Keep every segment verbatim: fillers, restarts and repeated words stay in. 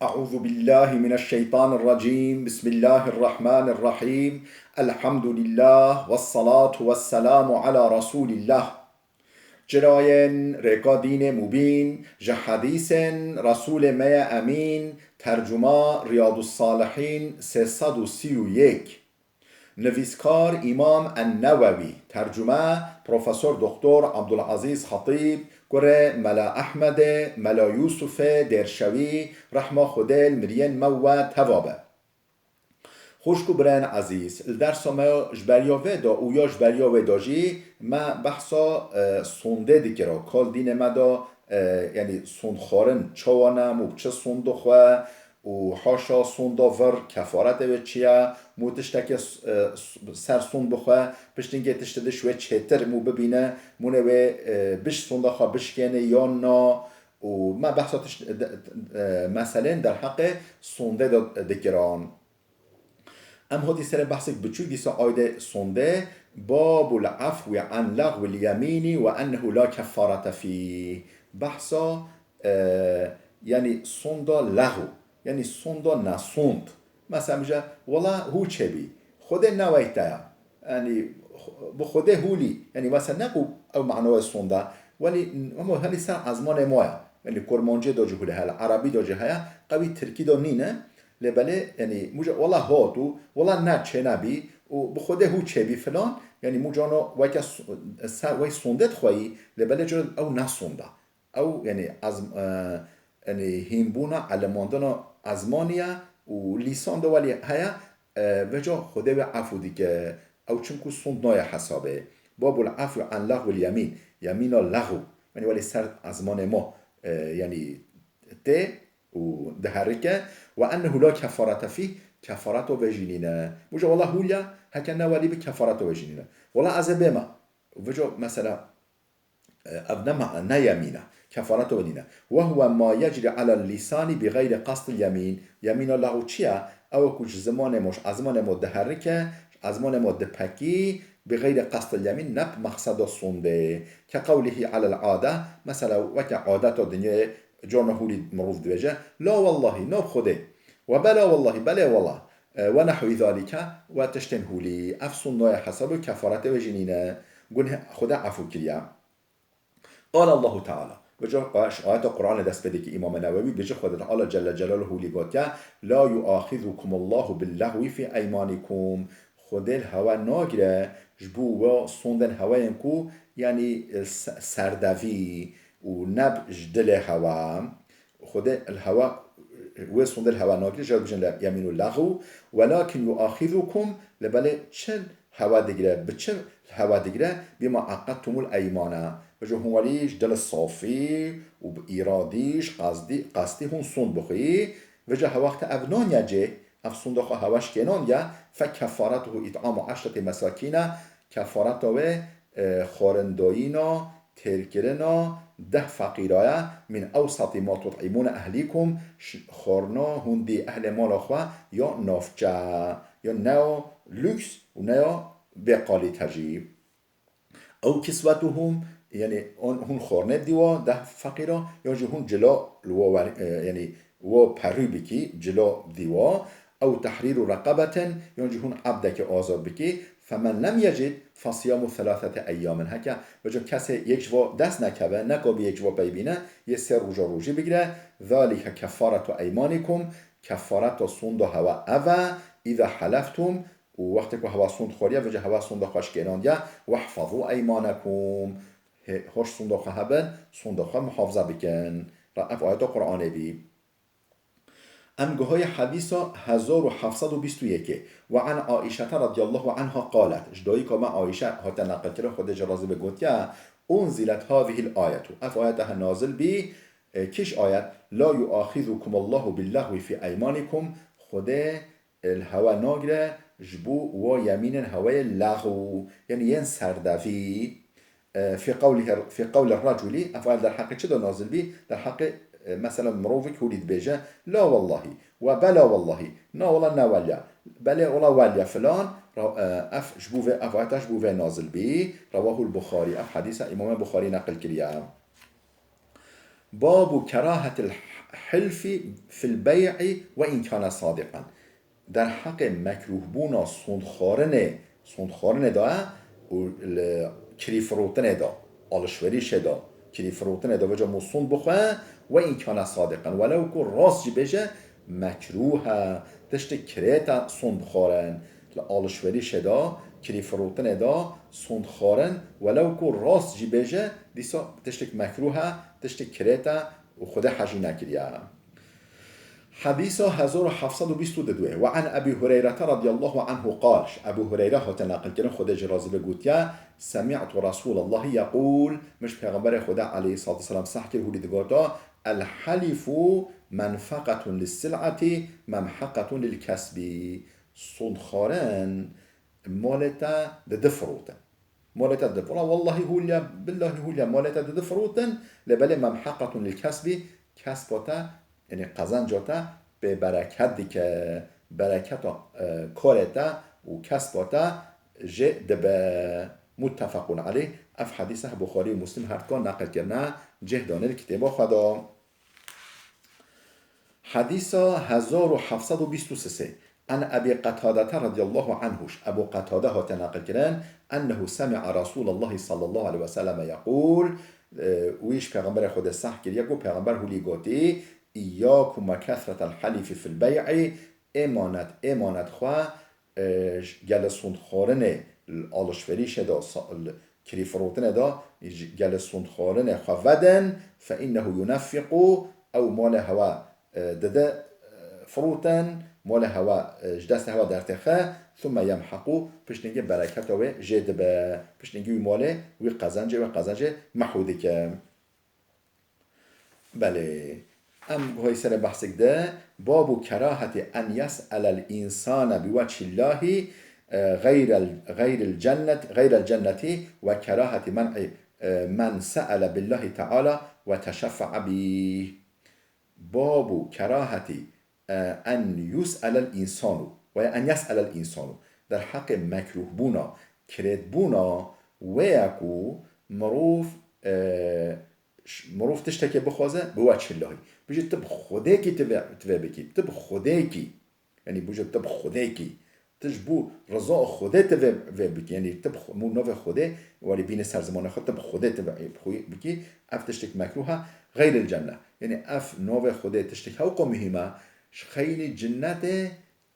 أعوذ بالله من الشيطان الرجيم. بسم الله الرحمن الرحيم. الحمد لله والصلاة والسلام على رسول الله. Çirayên rêka dînê mubîn, ji hedîsên Resûlê me ye Emîn, tercuma Riyadus Salihîn sê sed û sî û yek. Nivîskar Îmam En-Newewî, tercume Profesor Doktor Abdulazîz Xetîb, kurê Mela Ehmedê, Mela Yûsufê Dêrşewî, rehma Xwedê li miriyên me we teva be. Xwişk û birayên ezîz, li dersa me ya ji beriya vê de û ya ji beriya wê de jî me behsa, e, sondê dikira. Ka li dînê me de, e, yanî sondxwarin çawa ne, mû bi çi sond dixwe û haşa sonda vir kefaretê wê çi ye, mû tiştekê s-, e, s-, ser sond bixwe, piştî hingê tiştê diş wê çêtir mû bibîne, mûnê wê, e, biş sonda xwe bişkêne yan na û me behsa tişt-, de, e, meselên derheqê sondê de dikiran. Em hatî serê behsek biçûk dîsa aydê sondê, Babul afwi an lagwil yemînî we ennehu la kefarete fîh. Behsa, e, yanî sonda lagw, yanî sonda nesond. Mesela bije, wela hû çêbî, Xwedê neweyte ya. Yanî bi Xwedê hûlî, yanî mesela ne ku ew manaya sonda, welî hema hemî ser ezmanê ma ya. Yanî kurmancê de jî hûlî heye, erebî de jî heye, qewî tirkî de nîne. Lê belê, yanî, mûca wela hat û wela ne çênebî û bi Xwedê hû çêbî filan, yanî, mûcano weke s-, ser wey sondê dixweyî, lê belê cara ew ne sonda. Ew, yanî, ezm-, e, yanî, hînbûna, elimandina ezmanî ye û lîsan de welî heye, e, vêca Xwedê wê efû dike. Ew çimkû sond naye hesabê. Babul afwi an lagwil yemîn. Yemîna lagw. Yanî, welî ser ezmanê ma, e, yanî, tê û diherike, "Ve ennehu la kefarete fîh", kefareto vê jî nîne. Wija wela hûlya, heke ne welî bi kefareto vê jî nîne. Wela ez ê bême. Vijo mesela, e, ev ne ma-, ne yemîn e. Kefareto wê nîne. "Ve huve ma yecrî alel lîsanî bi xeyrî qastil yemîn." Yemîna lagw çi ye? Ew e ku ji zimanê mo, ji ezmanê mo diherike, ji ezmanê mo dipekî, bi xeyrî qastil yemîn, ne bi mexseda sondê. Ke qewlihî alel ade, mesela weke adeta dinyayê, Carna hûlî mirov dibêje, "La wellahî, na bi Xwedê." "We bela wellahî, belê wela." E, "we nehwî zalîke", we tiştên hûlî. Ev sond naye hesab û kefaretê wê jî nîne. Gunhê Xwedê efû kiriye. Qal Allahu Teala. Vêca ayeta Qur'anê dest pê dike Îmam Newewî, bêje Xwedê Teala Celle Celaluhu hûlî gotiye, "La yuaxizukumullahu billahwi fî eymanikum." Xwedê li hewe nagire ji bo we sondên heweyên ku, yanî, e, se-, serdevî û ne bi ji dilê hewe. Xwedê li hewe, wê sondê li hewe nagire, ji hewe dibêjin le-, yemînû lexw, "Welakin yuaxizukum", lê belê çi li hewe digire, bi çi li hewe digire, "bima eqedtumul eymane". Vêca hûn welî ji dil safî û bi îradî, ji qasdî, qasdî hûn sond bixwî, Vêca hewexte ev naniye cê, ev sonda xwe hewe şikênandiye, "fe kefaretuhu it'amu eşreti mesakîne", kefareta wê, e, xwarindayîna, têrkirina deh feqîra ye, "min ewsati ma tut'imûne ehlîkum", ş-, xwarina hûn dî ehlê mala xwe ya navçe, ya ne ya lûks û ne ya bêqalîte jî. Ew kiswetuhum, yanî on, hûn xwarnê dîwa deh feqîra, yan jî hûn cila li wa wer-, e, yanî wa perû bikî, cila dîwa, ew tehrîru reqebetin, yan jî hûn ebdekê azad bikî, femen lem yecid, fesiyamu thelathete eyyamin. Heke, vêca kesê yek ji va dest nekeve, nekabî yek ji va pey bîne, yê sê roja rojî bigire, zalike kefaretu eymanikum, kefareta sonda hewe ev e, îza heleftum, û wextê ku hewa sond xwariye, vêca hewa sonda xwe şikênandiye, "Wehfazû eymanekum", hê-, hoş sonda xwe hebin, sonda xwe muhafaza bikin. Ra ev ayeta Qur'anê bî. Em guhayê hedîsa hezar û heft sed û bîst û yekê. "Ve an Aîşete radiyallahu anha qalet", ji dayika me Aîşe hate neqilkirin, Xwedê ji razî be, gotiye, "Unzilet hazihil ayetu", ev ayeta he nazil bî, e, kîş ayet, "La yuaxizukumullahu billahwi fi eymanikum", Xwedê li hewe nagire ji bo wa yemînên hewe yê lexw, yanî yên serdevî. E, fî qewlihî, fî qewli recûlî, ev ayet derheqê çi de nazil bî? Derheqê, e, mesela mirovek hûlî dibêje, "La wellahî", we, "Bela wellahî", "Na wela ne welya", "Belê wela welya", filan, ra-, e, ev ji bo vê, ev ayeta ji bo vê nazil bî. Rewahul Buxarî, ev hedîsa Îmamê Buxarî neqil kiriye. Babu kerahetil hilfi fil bey'i ve in kana sadiqan. Derheqê mekrûhbûna sondxwarinê, sondxwarinê de û li kirîfirotinê de, alişverîşê de, kirîfirotinê de veca mû sond bixwe, ve in kana sadiqan. Welew ku rast jî bêje, mekrûh e, tiştik kirêt e sond bixwarin. Li alişverîşê de, kirîfirotinê de sond xwarin, welew ku rast jî bêje, dîsa tiştik mekrûh e, tiştik kirêt e û Xwedê hejî nekiriye. Hedîsa hezar û heft sed û bîst û du. Ve an Ebî Hureyrete radiyallahu anhu qal, ji Ebû Hureyre hate neqilkirin, Xwedê jî razî be, gotiye, Semî'tu Resûlallahî yeqûl, min ji Pêxemberê Xwedê aleyhissalatu vesselam seh kir, hûrî digota, El helifu menfeqetun lis sil'eti memheqetun lil kesbî. Sondxwarin malê te didi firotin. Malê te didi firotin. Wellahî hûliya, billahî hûliya malê te didi firotin, lê belê memheqetun lil kesbî, kesba te, yanî qezenca te pê bereket dike, bereketa, e, karê te û kesba te jê dibe. Muttefequn aleyh. Ev hedîse Buxarî û Muslim her dikan neqil kirine, cih dane li kitêba xwe de. Hedîsa hezar û heft sed û bîst û sê. An Ebî Qetadete radiyallahu anhu, ji Ebû Qetade hate neqilkirin, ennehu semi'a Resûlallahî sallallahu aleyhi ve selleme yeqûl, e, wî ji Pêxemberê Xwedê seh kiriye ku Pêxember hûlî gotî, "Îyyakum ve kesretel helîfî fil bey'i", êmanet, êmanet xwe, e, ji gelê sondxwarinê li alişverîşê de, sa-, li kirîfirotinê de, ji gelê sondxwarinê xwe vedin, fe innehu yuneffiqu, ew malê hewe, e, dide, e, firotin, malê hewe, e, ji destê hewe dertêxe, thumme yemhequ, piştîngî bereketa wê jê dibe, piştîngî wî malê, wî qezencê, wê qezencê mehû dike. Belê. Em goy serê behsek de, babu keraheti en yes'elel insane bi wechillahî, e, xeyrel, xeyril cennet, xeyrel cenneti ve keraheti men'i, e, men se'ele billahi teala ve teşeffa'a bih. Babu keraheti, e, en yus'elel insanu veya en yes'elel insanu. Derheqê mekrûhbûna, kirêtbûna wê ye ku mirov, e, ş-, mirov tiştekê bixwaze, bi wechillahî. Bijî tu bi Xwedêkî tu vê, tu vê bikî. Tu bi Xwedêkî. Yanî bijî tu bi Xwedêkî. Tu ji bo riza Xwedê tu vê, vê bikî. Yanî tu bi Xwe-, mû navê Xwedê werî bîne ser zimanê xwe, tu bi Xwedê tu vê, xwe bikî. Ev tiştek mekrûh e. Xeyril cenne. Yanî ev navê Xwedê tiştek hewqa muhîm e. Ji xeynî cinnetê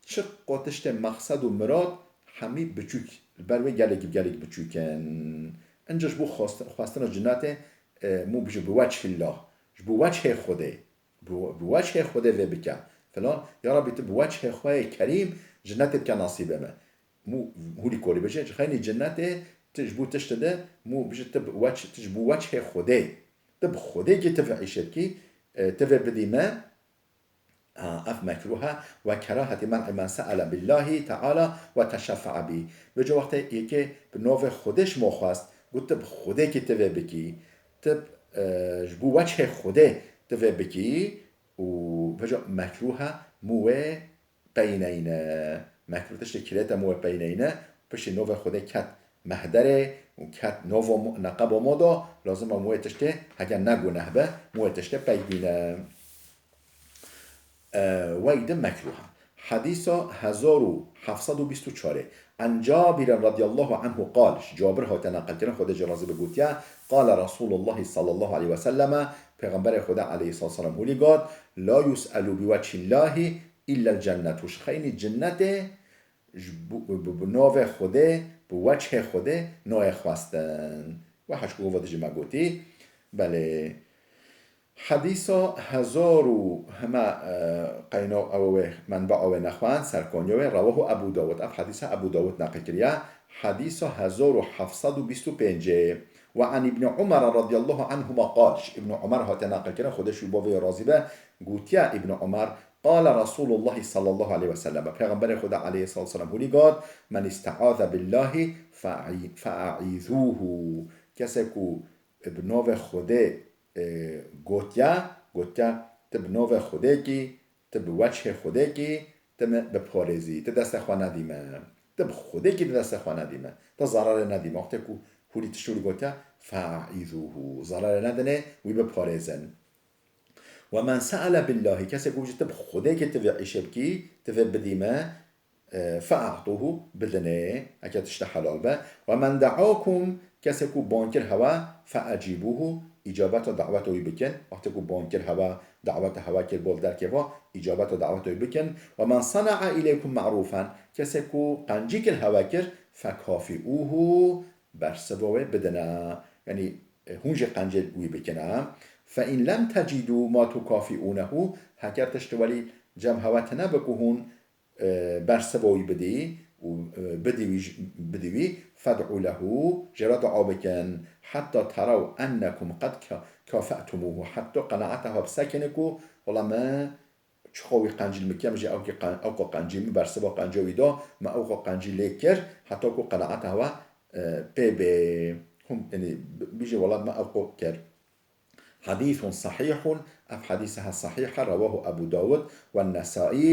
çiqo tiştê mexsed û mirad hemî biçûk, li ber wê gelek, gelek biçûk in. Inca ji bo xwest-, xwestina cinnetê, e, mû bijî bi wechillah, ji bo wechê Xwedê, bi, bi wechê Xwedê vê bike. Filan, ya Rabbî, tu bi wechê xwe yê kerîm cinnetê bike nasîbê me. Mû hûlî korî bêje, ji xeynî cinnetê, tu ji bo tiştê de, mû bijî tu bi wech-, tu ji bo wechê Xwedê, tu bi Xwedêkî tu vê îşê dikî, e, tu vê bidî me, Ha, ev mekrûh e. Ve keraheti men'i men se'ele billahi teala ve teşeffa'a bî. Vêca wextê yekê bi navê Xwedê ji me xwest, got, tu bi Xwedêkî tu vê bikî, tu, e, ji bo wechê Xwedê tu vê bikî û vêca mekrûh e, mû wê peyneyne. Mekrûh tiştê kirêt e, mû wê peyneyne. Piştî navê Xwedê ket mehderê û ket nava mo-, neqeba ma da, lazim e mû wê tiştê, heke ne guneh be, mû wê tiştê peyk bîne. E, wey di mekrûh e. Hedîsa hezar û heft sed û bîst û çar. An Cabirin radiyallahu anhu qal, ji Cabir hate neqilkirin, Xwedê jê razî be, gotiye, qale Resûlullahî sallallahu aleyhi ve selleme, Pêxemberê Xwedê aleyhissalatu vesselam hûlî got, la yus'elu bi wechillahî illel cennet. Û ji xeynî cinnetê ji bo, bi, bi, bi navê Xwedê, bi wechê Xwedê nayê xwestin. Weha ji ku gova dijî me gotî. Belê. Hedîsa hezar û heme, e, qeyna ew wê, menbaa wê nexwend, serkaniya wê, rewahu Ebu Dawud. Ev hedîsa Ebu Dawud neqil kiriye. Hedîsa hezar û heft sed û bîst û pêncê. Ve an Îbni Umar radiyallahu anhuma qal. Ji Îbni Umar hate neqil kirin, Xwedê ji bo vê razî be, gotiye Îbni Umar, qale Resûlullahî sallallahu aleyhi ve sellem. Pêxemberê Xwedê aleyhissalatu vesselam hûnî got, men isteaze billahi fe-, fe'îzûhu. Kesê ku bi navê Xwedê, e, gotiya, gotiya, tu bi navê Xwedêkî, tu bi wechê Xwedêkî, tu min biparêzî, tu destê xwe nedî me. Tu bi Xwedêkî tu destê xwe nedî me. Tu zerarê nedî me. Wextê ku hûrî tişt hûrî gotiya, fe'îzûhu. Zerarê nedinê, wî biparêzin. ومن سأل بالله، kesê ku bêje tu bi Xwedê ke tu vê îşê bikî, tu vê bidî me, e, فأعطوه، bidinê, heke tişte helal be. ومن دعاكم، kesê ku ban kir hewa, فأجيبوه، îcabeta daweta wî bikin. Wextê ku ban kir hewa, daweta hewa kir, bo derkeva, îcabeta daweta wî bikin. ومن صنع إليكم معروفا، kesê ku qencî kir hewa kir, فكافئوه، bersiva wê bidine. Yanî, e, hûn jî qencê wî bikine. فإن لم تجدوا ما تكافئونه، heker tişt welî cem hewa tine be ku hûn, e, bersiva wî bidî û, e, bidî wî, bidî wî, فادعوا له، jê re dua bikin. حتى تروا أنكم قد كا-، كافأتموه، heta qenaeta hewa bisekine ku, wela me çiqa wî qencî li min kir, min jî ew kî qen-, ew qo qencî min, bersiva qencî wî da, me ew qo qencî lê kir, heta ku qenaeta hewa, e, pê bê. Hûn, yanî, bi-, bêje wela me ew qo kir. حديث صحيح، ev hedîseha sahîh e, رواه أبو داود والنسائي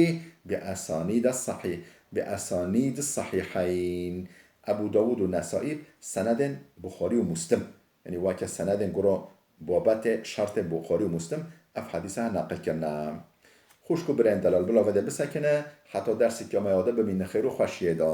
بأسانيد الصحيح، بأسانيد الصحيحين. Ebû Dawûd û Nesaî senedên Buxarî û Muslim. Yanî weke senedên guro babetê şertê Buxarî û Muslim ev hedîse neqil kirine. Xwişk û birên delal bila vedê bisekine, heta dersê kiyama ya de bimîne xêr û xweşiyê de.